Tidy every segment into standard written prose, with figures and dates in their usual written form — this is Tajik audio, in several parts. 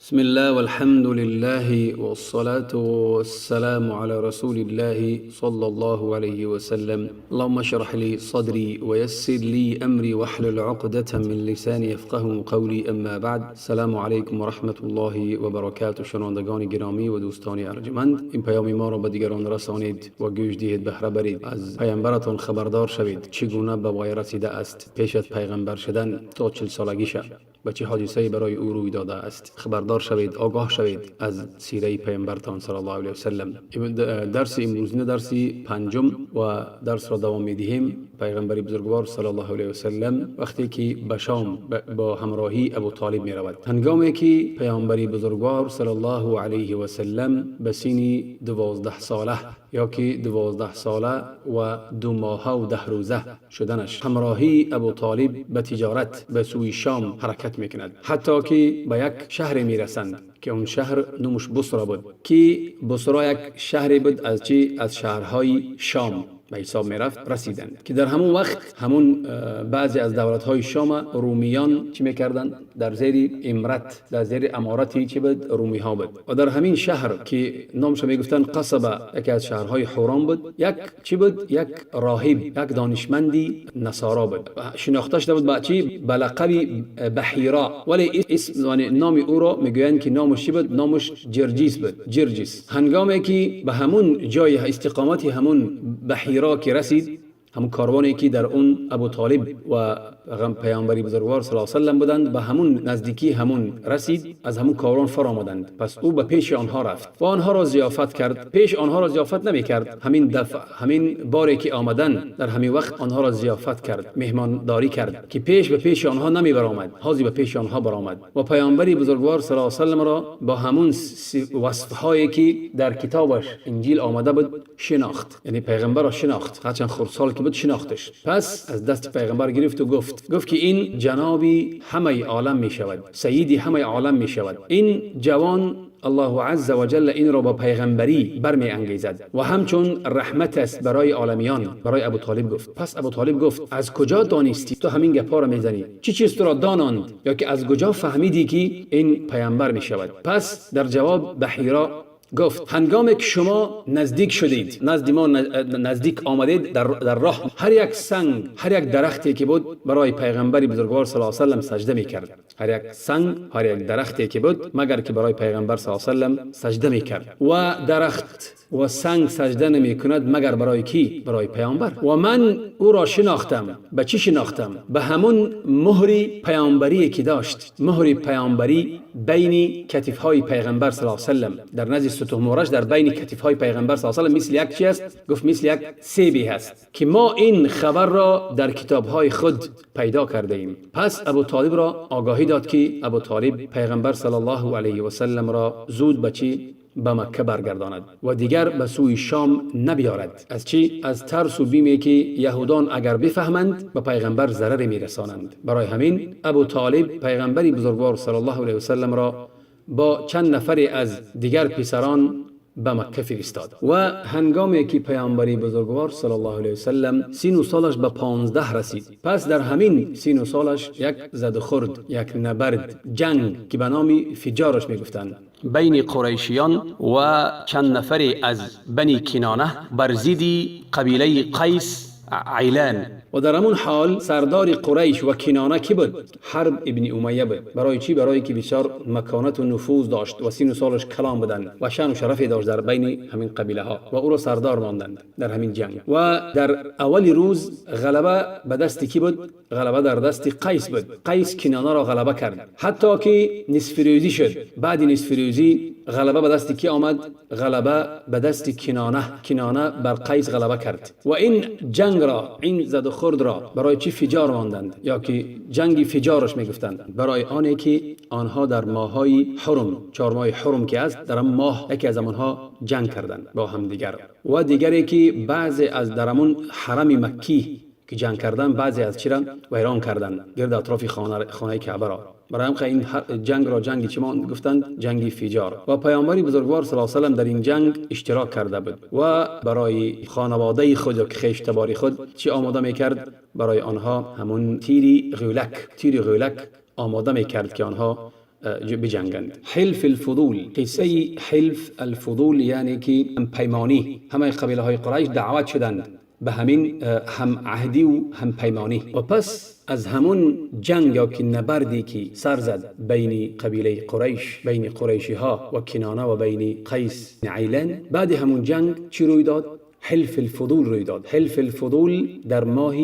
بسم الله والحمد لله والصلاة والسلام على رسول الله صلى الله عليه وسلم. اللهم اشرح لي صدري ويسر لي أمري واحلل عقدة من لساني يفقه قولي. أما بعد، السلام علیکم و رحمة الله و برکاته. شنوندگان گرامی و دوستان ارجمند، این پیام ما را به دیگران رسانید و گوش دهید، بهره برید، از پیامبرتان خبردار شوید چگونه به وای رسیده است. پیش از پیغمبر شدن تا 40 سالگیشه و چه حادثه‌ای برای او روی داده است. خبردار شوید، آگاه شوید از سیره پیامبرتان صلی الله علیه و سلم. درس امروزینه درس پنجم و درس را دوام می‌دهیم. پیغمبر بزرگوار صلی الله علیه و سلم وقتی که به شام با همراهی ابو طالب می رود، هنگامی که پیامبر بزرگوار صلی الله علیه و سلم به سن 12 ساله یا که 12 ساله و 2 ماه و 10 روزه شدنش، همراهی ابو طالب به تجارت به سوی شام حرکت میکند، حتی که به یک شهر میرسند که اون شهر نومش بصره بود، که بصره یک شهری بود از چی؟ از شهرهای شام به حساب میرفت. رسیدند که در همون وقت همون بعضی از دولت‌های شام رومیان چی میکردند؟ در زیر امارت، در زیر امارتی چی بود؟ رومی ها بود. و در همین شهر که نامش میگفتند قصبه، یکی از شهرهای حوران بود، یک چی بود؟ یک راهب، یک دانشمندی نصارا بود، شناخته شده بود با چی؟ به لقب بحیرا، ولی اسم نام او را میگویند که نامش چی بود؟ نامش جرجیس بود، جرجیس. هنگامی که به همون جای استقامتی همون بحیرا که رسید، همون کاروانی که در اون ابو طالب و پیامبری بزرگوار صلی الله علیه و سلم بودند، به همون نزدیکی همون رسید، از همون کاروان فرآمدند. پس او به پیش آنها رفت و آنها را ضیافت کرد. پیش آنها را ضیافت نمی کرد، همین دفعه، همین باری که آمدن، در همین وقت آنها را ضیافت کرد، مهمانداری کرد که پیش به پیش آنها نمی برآمد، حاضی به پیش آنها برآمد و پیامبری بزرگوار صلی الله علیه و سلم را با همون وصف هایی که در کتابش انجیل آمده بود شناخت، یعنی پیغمبر را شناخت، هرچند خردسال که بود شناختش. پس از دست پیغمبر گرفت و گفت که این جنابی همه عالم می شود، سیدی همه عالم می شود. این جوان الله عز و جل این را با پیغمبری برمی انگیزد و همچون رحمت است برای عالمیان. برای ابو طالب گفت. پس ابو طالب گفت از کجا دانستی تو همین گپا را میزنی؟ چی چیز تو را داناند یا که از کجا فهمیدی که این پیامبر می شود؟ پس در جواب بحیرا گفت هنگامی که شما نزدیک شدید، نزد ما نزدیک آمدید، در راه هر یک سنگ، هر یک درختی که بود برای پیغمبر بزرگوار صلی الله علیه و سلم سجده میکرد. هر یک سنگ، هر یک درختی که بود، مگر که برای پیغمبر صلی الله علیه و سلم سجده میکرد. و درخت و سنگ سجده نمی کند مگر برای کی؟ برای پیامبر. و من او را شناختم. به چی شناختم؟ به همون مهر پیامبری که داشت، مهر پیامبری بین کتف های پیغمبر صلی الله علیه و سلم، در نزد ستون در بین کتف های پیغمبر صلی الله علیه و سلم مثل یک چی است؟ گفت مثل یک سیبی هست که ما این خبر را در کتاب های خود پیدا کرده ایم. پس ابو طالب را آگاهی داد که ابو طالب پیغمبر صلی الله علیه و سلم را زود به چی؟ به مکه برگرداند و دیگر به سوی شام نبیارد. از چی؟ از ترس و بیمی که یهودان اگر بفهمند به پیغمبر ضرر میرسانند. برای همین ابو طالب پیغمبر بزرگوار صلی الله علیه و سلم را با چند نفر از دیگر پسران به مکه فرستاد. و هنگامی که پیامبری بزرگوار صلی الله علیه و سلم سن و سالش به 15 رسید، پس در همین سن و سالش یک زد و خورد، یک نبرد، جنگ که به نام فجارش میگفتند، بین قریشیان و چند نفر از بنی کنانه بر ضد قبیله قیس عیلان. و در همون حال سردار قریش و کنانه کی بود؟ حرب ابن امیه بود. برای چی؟ برای که بسیار مکانت و نفوذ داشت و سین و سالش کلام بودند و شان و شرفی داشت در بین همین قبیله ها و او را سردار ماندند در همین جنگ. و در اول روز غلبه به دست کی بود؟ غلبه در دست قیس بود. قیس کنانه را غلبه کرد حتی که نصف روزی شد. بعد نصف روزی غلبه به دست کی آمد؟ غلبه به دست کنانه. کنانه بر قیس غلبه کرد. و این جنگ را، این زد و خورد را برای چی فجار ماندند یا که جنگ فجارش میگفتند؟ برای آنی که آنها در ماهای حرم، 4 ماه حرم که است، در ماه یکی از آنها جنگ کردند با هم دیگر. و دیگری که بعضی از در همون حرم مکی که جنگ کردن، بعضی از چی را ویران کردند، گرد اطراف خانه کعبه را. برای همین این جنگ را جنگ چی گفتند؟ جنگ فجار. و پیامبر بزرگوار صلی الله علیه و سلم در این جنگ اشتراک کرده بود و برای خانواده خود یا خویش تباری خود چی آماده میکرد؟ برای آنها همون تیری غولک، تیری غولک آماده میکرد که آنها بجنگند. حلف الفضول، قصه حلف الفضول یعنی که پیمانی، همه قبیله های قریش دعوت شدند به همین هم عهدی و هم پیمانی. و پس از همون جنگ یا که نبردی که سر زد بین قبیله قریش، بین قریشی ها و کنانه و بین قیس عیلان، بعد همون جنگ چی روی داد؟ حلف الفضول روی داد. حلف الفضول در ماه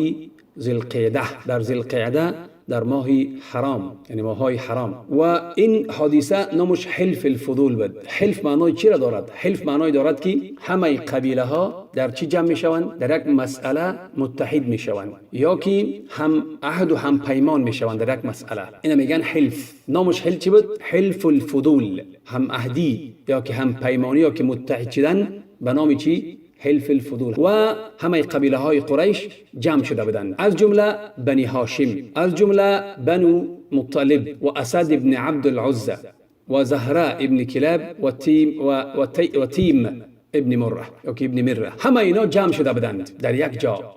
ذوالقعده، در ذوالقعده، در ماه حرام، یعنی ماهای حرام. و این حادثه نامش حلف الفضول بود. حلف معنای چی را دارد؟ حلف معنای دارد که همه قبیله ها در چی جمع میشوند؟ در یک مسئله متحد میشوند، یا که هم عهد و هم پیمان میشوند در یک مسئله. اینا میگن حلف. نامش حلف چی بود؟ حلف الفضول، هم عهدی یا که هم پیمانی یا که متحد شدن به نام چی؟ حلف الفضول. و همه قبیله های قریش جمع شده بودند، از جمله بنی هاشم، از جمله بنو مطلب و اسد ابن عبد العزى و زهره ابن کلاب و تیم و تیم ابن مره یا که ابن مره. همه اینا جمع شده بودند در یک جا،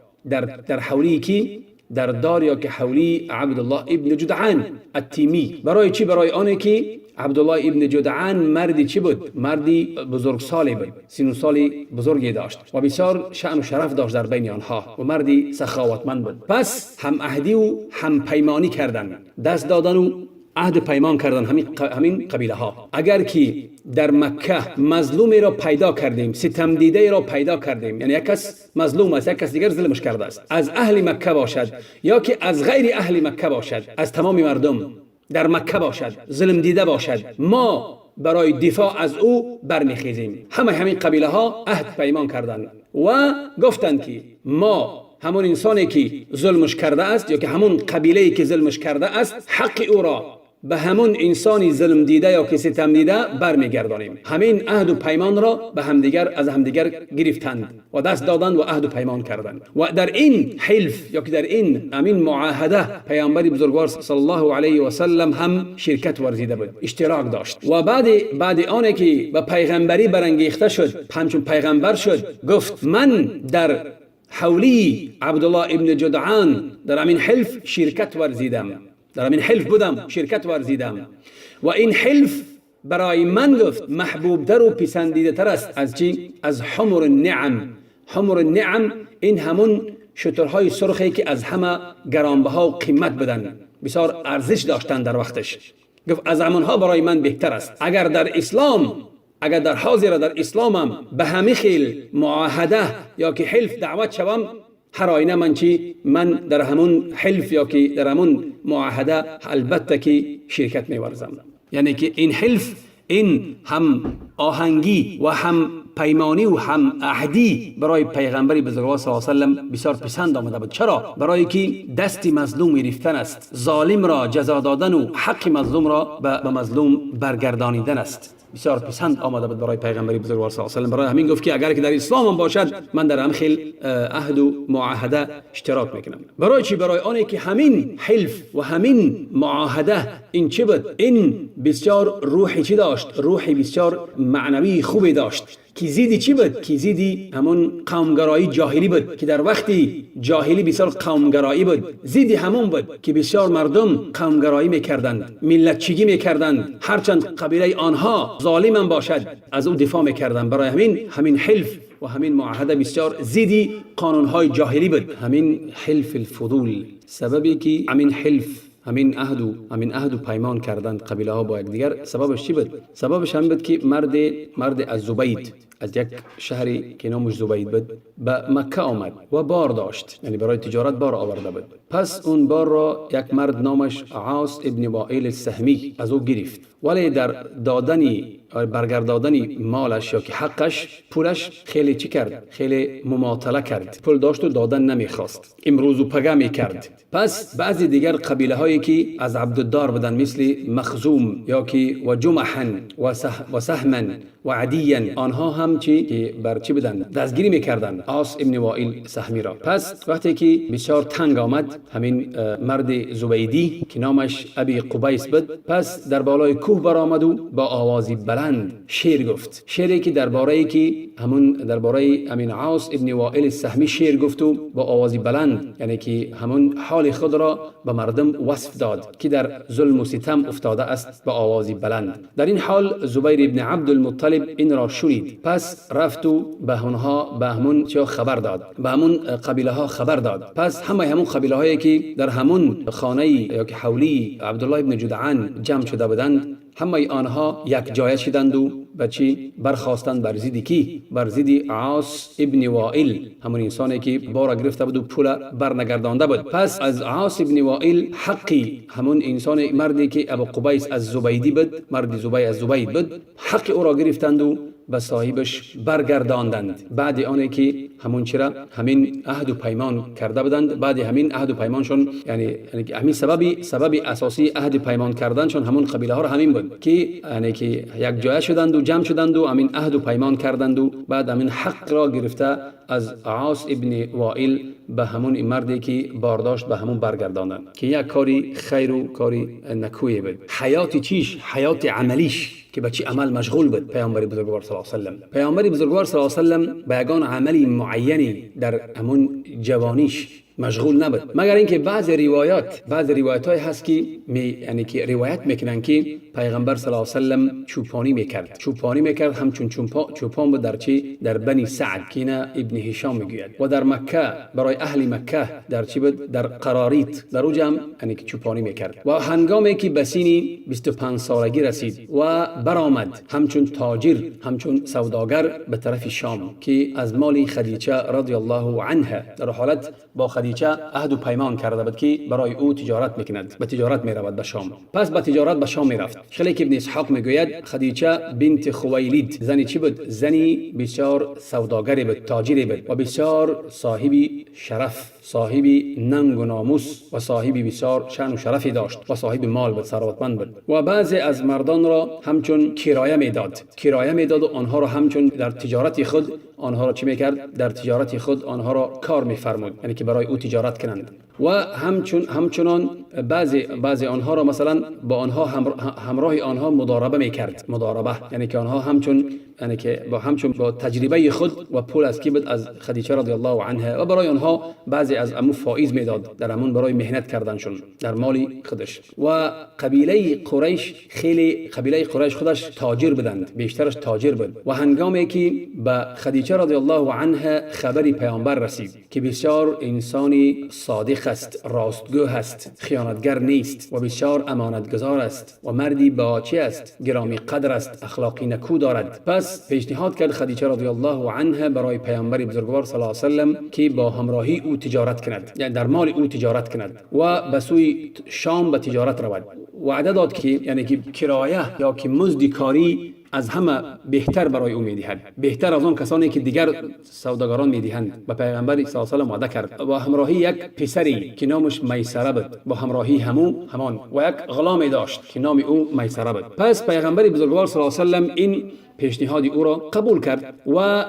در حولی کی؟ در دار یا که حولی عبدالله ابن جدعان التیمی. برای چی؟ برای آنه که عبدالله ابن جدعان مردی چی بود؟ مردی بزرگسالی بود، سن و سالی بزرگی داشت و بسیار شأن و شرف داشت در بین آنها و مردی سخاوتمند بود. پس هم عهدی و هم پیمانی کردن، دست دادن و عهد پیمان کردن همین قبیله ها. اگر که در مکه مظلومی را پیدا کردیم، ستم دیده را پیدا کردیم، یعنی یک کس مظلوم است، یک کس دیگر ظلمش کرده است، از اهل مکه باشد یا که از غیر اهل مکه باشد، از تمام مردم در مکه باشد، ظلم دیده باشد، ما برای دفاع از او برمیخیزیم. همه همین قبیله ها عهد پیمان کردند و گفتند که ما همون انسانی که ظلمش کرده است یا که همون قبیله که ظلمش کرده است، حق او را به همون انسانی ظلم دیده یا که ستم دیده برمیگردانیم. همین عهد و پیمان را به همدیگر از همدیگر گرفتند و دست دادند و عهد و پیمان کردند. و در این حلف یا که در این همین معاهده پیامبر بزرگوار صلی الله علیه و سلم هم شرکت ورزیده بود، اشتراک داشت. و بعد آنه که به پیغمبری برانگیخته شد، همچون پیغمبر شد، گفت من در حولی عبدالله ابن جدعان در همین حلف شرکت ورزیدم، در همین حلف بودم، شرکت ورزیدم. و این حلف برای من گفت محبوبتر و پسندیده تر است از چی؟ از حمر النعم. حمر النعم این همون شترهای سرخی که از همه گرانبها و قیمت بودن، بسیار ارزش داشتن در وقتش. گفت از همونها برای من بهتر است. اگر در اسلام، اگر در حاضر در اسلامم به همه خیل معاهده یا که حلف دعوت شوم، هر آینه من چی؟ من در همون حلف یا که در همون معاهده البته که شرکت می‌ورزم. یعنی که این حلف، این هم آهنگی و هم پیمانی و هم عهدی برای پیغمبر بزرگوار صلی الله علیه و سلم بسیار پسند آمده بود. چرا؟ برای که دست مظلوم گرفتن است، ظالم را جزا دادن و حق مظلوم را به مظلوم برگردانیدن است. بسیار پسند آمده بود برای پیغمبر بزرگوار صلی الله علیه و سلم. برای همین گفت که اگر که در اسلام هم باشد، من در هم خیل عهد و معاهده اشتراک میکنم. برای چی؟ برای آنه که همین حلف و همین معاهده این چی بود؟ این بسیار روحی چی داشت؟ روحی بسیار معنوی خوبی داشت که زیدی چی بود؟ که زیدی همون قومگرایی جاهلی بود که در وقتی جاهلی بسیار قومگرایی بود، زیدی همون بود که بسیار مردم قومگرایی میکردند، ملتچگی میکردند، هرچند قبیله آنها ظالم هم باشد از او دفاع میکردند. برای همین حلف و همین معاهده بسیار زیدی قانونهای جاهلی بود. همین حلف الفضول سببی که همین حلف، همین عهد و پیمان کردند قبیله ها با یکدیگر، سببش چی بود؟ سببش هم بود که مرد از زبید، از یک شهری که نامش زبید بود، به مکه آمد و بار داشت، یعنی برای تجارت بار آورده بود. پس اون بار را یک مرد نامش عاص ابن وائل السهمی از او گرفت، ولی در دادنی برگردادن مالش یا که حقش، پولش، خیلی چی کرد؟ خیلی مماطله کرد. پول داشت و دادن نمیخواست، امروز و پگه میکرد. پس بعضی دیگر قبیله هایی که از عبدالدار بودن، مثل مخزوم یا که و جمحن و سهمن و عدیا، آنها هم هم چی که بر چی بدن دستگیری میکردند عاص ابن وائل سهمی را. پس وقتی که بسیار تنگ آمد همین مرد زبیدی که نامش ابی قبیس بود، پس در بالای کوه برآمد و با آوازی بلند شعر گفت، شعری که درباره که همون درباره همین عاص ابن وائل سهمی شعر گفت و با آوازی بلند، یعنی که همون حال خود را به مردم وصف داد که در ظلم و ستم افتاده است با آوازی بلند. در این حال زبیر ابن عبدالمطلب این را شنید، پس رفت و به آنها به همون چه خبر داد، به همون قبیله ها خبر داد. پس همه همون قبیله هایی که در همون خانه یا که حولی عبدالله ابن جدعان جمع شده بودند، همه آنها یک جای شدند و به چی برخواستند؟ بر ضد کی؟ بر ضد عاص ابن وائل، همون انسانی که بار گرفته بود و پول برنگردانده بود. پس از عاص ابن وائل حقی همون انسان مردی که ابو قبیس از زبیدی بود، مرد زبی از زبید بود، حق او را گرفتند و به صاحبش برگرداندند. بعد آنی که همون چرا همین عهد و پیمان کرده بودند، بعد همین عهد و پیمانشون، یعنی همین سبب اساسی عهد و پیمان کردنشون همون قبیله ها را همین بود که یعنی که یک جای شدند و جمع شدند و همین عهد و پیمان کردند و بعد همین حق را گرفته از عاص ابن وائل به همون مردی که بارداشت به همون برگرداندند که یک کاری خیر و کاری نکویی بود. حیات چیش؟ حیات عملیش که به چی عمل مشغول بود پیامبر بزرگوار صلی الله علیه و سلم. پیامبر بزرگوار صلی الله علیه و سلم به یگان عملی معینی در همون جوانیش مشغول نبود، مگر اینکه بعضی روایت های هست که یعنی که روایت میکنن که پیغمبر صلی الله علیه و سلم چوپانی میکرد، همچون چوپان بود در چی؟ در بنی سعد که اینا ابن هشام میگوید، و در مکه برای اهل مکه در چی بود؟ در قراریت، در اوج هم یعنی که چوپانی میکرد. و هنگامی که به سن 25 سالگی رسید و برآمد همچون تاجر، همچون سوداگر به طرف شام که از مال خدیجه رضی الله عنها، در حالت با خدیجه عهد و پیمان کرده بود که برای او تجارت میکند، به تجارت میرود به شام. پس به تجارت به شام میرفت. خیلی که ابن اسحاق میگوید خدیجه بنت خویلید زنی چی بود؟ زنی بسیار سوداگری بود، تاجری بود و بسیار صاحب شرف، صاحب ننگ و ناموس و صاحب بسیار شأن و شرفی داشت و صاحب مال بود، ثروتمند بود. و بعضی از مردان را همچون کرایه میداد و آنها را همچون در تجارت خود آنها را چی میکرد؟ در تجارت خود آنها را کار میفرمود، یعنی که برای او تجارت کنند. و همچنان بعضی آنها را مثلا با آنها همراه آنها مضاربه میکرد، مضاربه یعنی که آنها همچون یعنی که با همچون با تجربه خود و پول از کی بود؟ از خدیجه رضی الله عنها، و برای آنها بعضی از امو فائز میداد در همون برای مهنت کردنشون در مال خودش. و قبیله قریش، خیلی قبیله قریش خودش تاجر بودند، بیشترش تاجر بود. و هنگامی که به خدیجه رضی الله عنها خبری پیامبر رسید که بسیار انسانی صادق است، راستگو است، خیانتگر نیست و بسیار امانتگزار است و مردی با چی است؟ گرامی قدر است، اخلاقی نکو دارد. پس پیشنهاد کرد خدیجه رضی الله عنها برای پیامبر بزرگوار صلی الله علیه و سلم که با همراهی او تجارت کند، یعنی در مال او تجارت کند و به سوی شام به تجارت رود. وعده داد که یعنی که کرایه یا که مزد کاری از همه بهتر برای او میدهد، بهتر از آن کسانی که دیگر سوداگران میدهند. به پیغمبر صلی الله علیه و سلم وعده کرد و همراهی یک پسری که نامش میسره بود، با همراهی همان و یک غلامی داشت که نام او میسره بود. پس پیغمبر بزرگوار صلی الله علیه و سلم این پیشنهاد او را قبول کرد و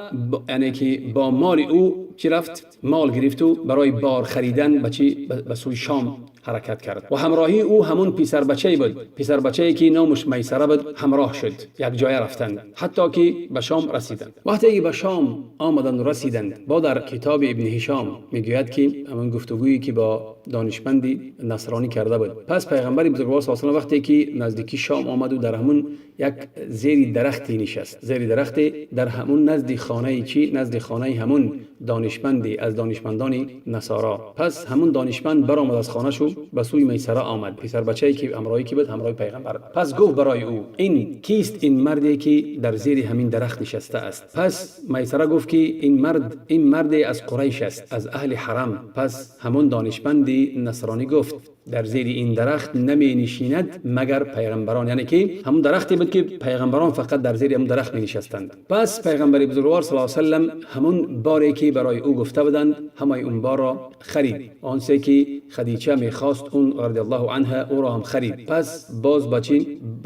یعنی که با مال او چی رفت؟ مال گرفت و برای بار خریدن به چی؟ به سوی شام حرکت کرد. و همراهی او همون پسر بچه‌ای بود، پسر بچه‌ای که نامش میسره بود، همراه شد، یک جای رفتند حتی که به شام رسیدند. وقتی که به شام آمدند و رسیدند، با در کتاب ابن هشام میگوید که همون گفتگویی که با دانشمندی نصرانی کرده بود. پس پیغمبر بزرگوار صلی الله علیه و وقتی که نزدیکی شام آمد و در همون یک زیر درختی نشست، زیر درختی در همون نزد خانه چی؟ نزد خانه همون دانشمندی از دانشمندان نصارا. پس همون دانشمند برآمد از خانه شو به سوی میسره آمد، پسر بچه‌ای که همراهی کی بود؟ همراه پیغمبر. پس گفت برای او این کیست؟ این مردی که در زیر همین درخت نشسته است. پس میسره گفت که این مرد از قریش است، از اهل حرم. پس همون دانشمندی نصرانی گفت Дар зери ин дарахт наменишинад, магар пайғамбарон. Яъне ки ҳамун дарахте буд, ки пайғамбарон фақат дар зери ҳамун дарахт менишастанд. Пас пайғамбари бузургвор саллаллоҳу алайҳи васаллам ҳамун боре ки барои ӯ гуфта буданд, ҳамаи он борро харид. Он се ки Хадича мехост, он радиаллоҳу анҳа ӯро ҳам харид. Пас боз ба чӣ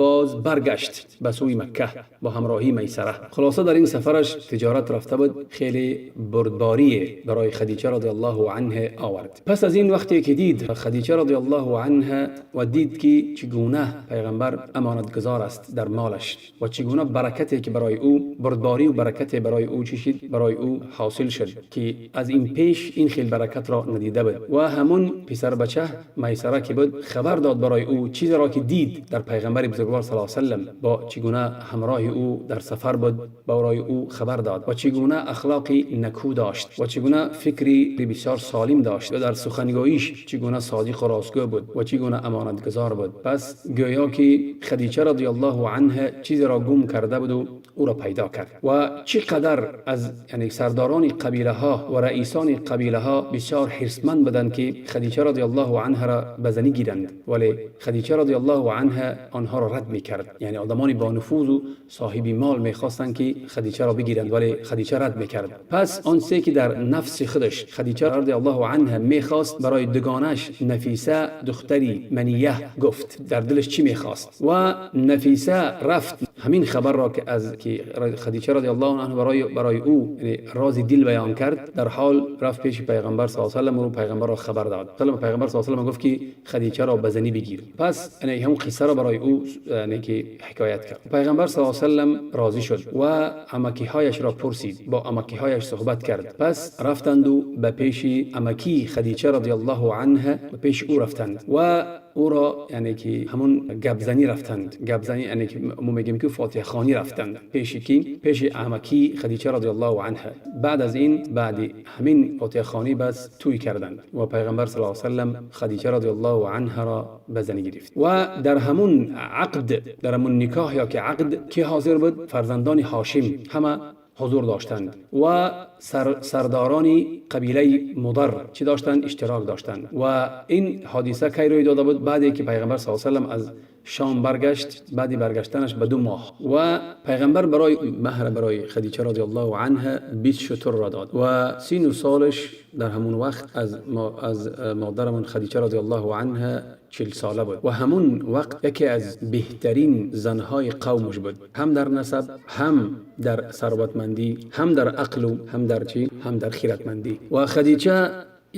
боз баргашт ба сӯи Макка бо ҳамроҳии Майсара. Хулоса, дар ин сафараш тиҷорат рафта буд, хеле бурдборие барои Хадича радиаллоҳу анҳа овард. Пас аз ин, вақте ки дид Хадича радиаллоҳу анҳа ва дид, ки чӣ гуна пайғамбар амонатгузор аст дар молаш ва чӣ гуна баракате ки барои ӯ, бурдборию баракате барои ӯ чӣ шид, барои ӯ ҳосил шуд, ки аз ин пеш ин хел баракатро надида буд. Ва ҳамун писарбача Майсара ки буд, хабар дод барои ӯ чизеро ки дид дар пайғамбари бузургвор саллаллоҳу алайҳи васаллам, бо чӣ гуна ҳамроҳи ӯ дар сафар буд, барои ӯ хабар дод ва чӣ гуна ахлоқи накӯ дошт ва чӣ гуна фикри бисёр солим дошт ва дар сухангӯиш чӣ гуна содиқу ростгӯ буд ва чӣ гуна амонатгузор буд. Пас гӯё ки Хадича радиаллоҳу анҳа чизеро гум карда буду ӯро пайдо кард. Ва чӣ қадар аз, яъне, сардорони қабилаҳо ва раисони қабилаҳо бисёр ҳирсманд буданд, ки Хадича радиаллоҳу анҳаро ба занӣ гиранд, вале Хадича радиаллоҳу анҳа онҳоро рад мекард. Яъне одамони бонуфузу соҳиби мол мехостанд, ки Хадичаро бигиранд, вале Хадича рад мекард. Пас он се ки дар нафси худаш Хадича радиаллоҳу анҳа мехост, барои дугонаш Нафиса, духтари Мания, гуфт дар дилаш чӣ мехост. Ва Нафиса рафт, ҳамин хабарро ки аз ки Хадича радиаллоҳу анҳа барои ӯ, яъне, рози дил баён кард, дар ҳол рафт пеши пайғамбар саллаллоҳу алайҳи васаллам, ӯ пайғамбарро хабар дод. Пайғамбар саллаллоҳу алайҳи васаллам гуфт, ки Хадичаро ба занӣ бигир. Пас, яъне, ҳамон қиссаро барои ӯ, яъне, ки ҳикоят кард. Пайғамбар саллаллоҳу алайҳи васаллам розӣ шуд ва амакиҳояшро пурсид, бо амакиҳояш суҳбат кард. Пас рафтанду ба пеши амакии Хадича радиаллоҳу анҳа, ба пеши ӯ рафтанд ва ӯро, яъне ки, ҳамун гапзанӣ рафтанд. Гапзанӣ, яъне ки мо мегӯем, ки фотиҳахонӣ рафтанд пеши ки? Пеши амакии Хадича радиаллоҳу анҳа. Баъд аз ин, баъди ҳамин фотиҳахонӣ, бас тӯй карданд ва пайғамбар саллаллоҳу алайҳи васаллам Хадича радиаллоҳу анҳаро ба занӣ гирифт. Ва дар ҳамун ақд, дар ҳамун никоҳ ё ки ақд ки ҳозир буд, фарзандони Ҳошим ҳама ҳузур доштанд ва сардорони қабилаи Мудар чӣ доштанд? Иштирок доштанд. Ва ин ҳодиса кай рӯй дода буд? Баъде ки пайғамбар с салам аз Шом баргашт, баъди баргаштанаш ба 2 моҳ. Ва пайғамбар барои маҳра барои Хадича радиаллоҳу анҳа 20 шутурро дод. Ва сину солаш дар ҳамун вақт аз модарамон Хадича радиаллоҳу анҳа 40 сола буд ва ҳамун вақт яке аз беҳтарин занҳои қавмаш буд, ҳам дар насаб, ҳам дар сарватмандӣ, ҳам дар ақлу ҳам дар чӣ, ҳам дар хиратмандӣ. Ва Хадича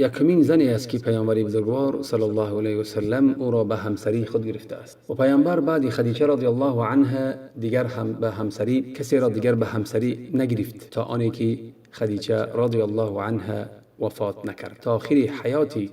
якумин зане аст, ки паёмбари бузургвор саллаллоҳу алайҳи васаллам ӯро ба ҳамсарии худ гирифтааст. Ва паёмбар баъди Хадича радиаллоҳу анҳа дигар ҳам ба ҳамсарӣ касеро дигар ба ҳамсарӣ нагирифт, то оне ки Хадича радиаллоҳу анҳа вафот накард. То охири ҳаёти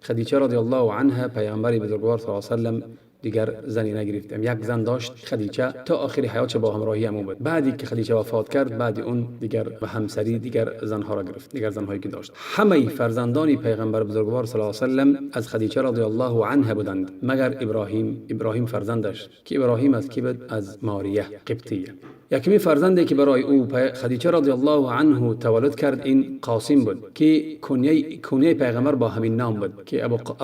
Хадича радиаллоҳу анҳа паёмбари бузургвор саллаллоҳу алайҳи васаллам дигар зане нагирифт. Як зан дошт Хадича, то охири ҳаётша бо ҳамроҳии ҳамон буд. Баъде ки Хадича вафот кард, баъди он дигар ба ҳамсарӣ дигар занҳоро гирифт, дигар занҳое ки дошт. Ҳамаи фарзандони пайғамбар бузургвор саллаллоҳу алайҳи васаллам аз Хадича радиаллоҳу анҳа буданд, магар Иброҳим. Иброҳим фарзандаш, ки Иброҳим аз ки буд? Аз Мория Қибтия. Якумин фарзанде ки барои ӯ Хадича радиаллоҳу анҳу таваллуд кард, ин Қосим буд, ки кунияи пайғамбар бо ҳамин ном буд, ки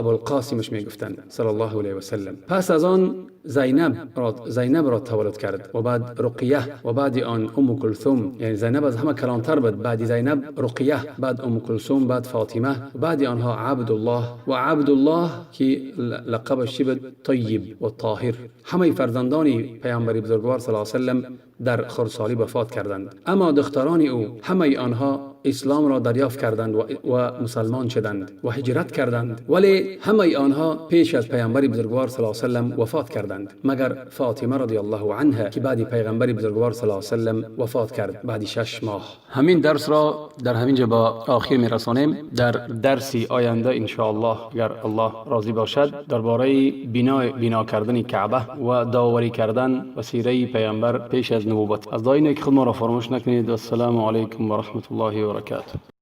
Абулқосимаш мегуфтанд саллаллоҳу алайҳи васаллам. Пас аз он Зайнабро таваллуд кард ва баъд Руқия ва баъди он Умму Кулсум. Яъне Зайнаб аз ҳама калонтар буд, баъди Зайнаб Руқия, баъд Умму Кулсум, баъд Фотима, баъди онҳо Абдуллоҳ. Ва Абдуллоҳ ки лақабаш чӣ буд? Тайиб ва Тоҳир. Ҳамаи фарзандони паёмбари бузургвор саллаллоҳу алайҳи васаллам дар хурдсолӣ вафот карданд, аммо духтарони ӯ ҳамаи онҳо исломро дарёфт карданд ва мусалмон шуданд ва ҳиҷрат карданд, вале ҳамаи онҳо пеш аз паёмбари бузургвор саллаллоҳу алайҳи васаллам вафот карданд, магар Фотима радиаллоҳу анҳа, ки баъди пайғамбари бузургвор саллаллоҳу алайҳи васаллам вафот кард, баъди 6 моҳ. Ҳамин дарсро дар ҳамин ҷо ба охир мерасонем. Дар дарси оянда, иншоаллоҳ, агар Аллоҳ розӣ бошад, дар бораи бино кардани Каъба ва доварӣ кардан ва сираи паёмбар пеш аз нубувват. Аз дуои неки худ моро фаромӯш накунед. Ассалому алайкум ва раҳматуллоҳи ва баракатуҳ.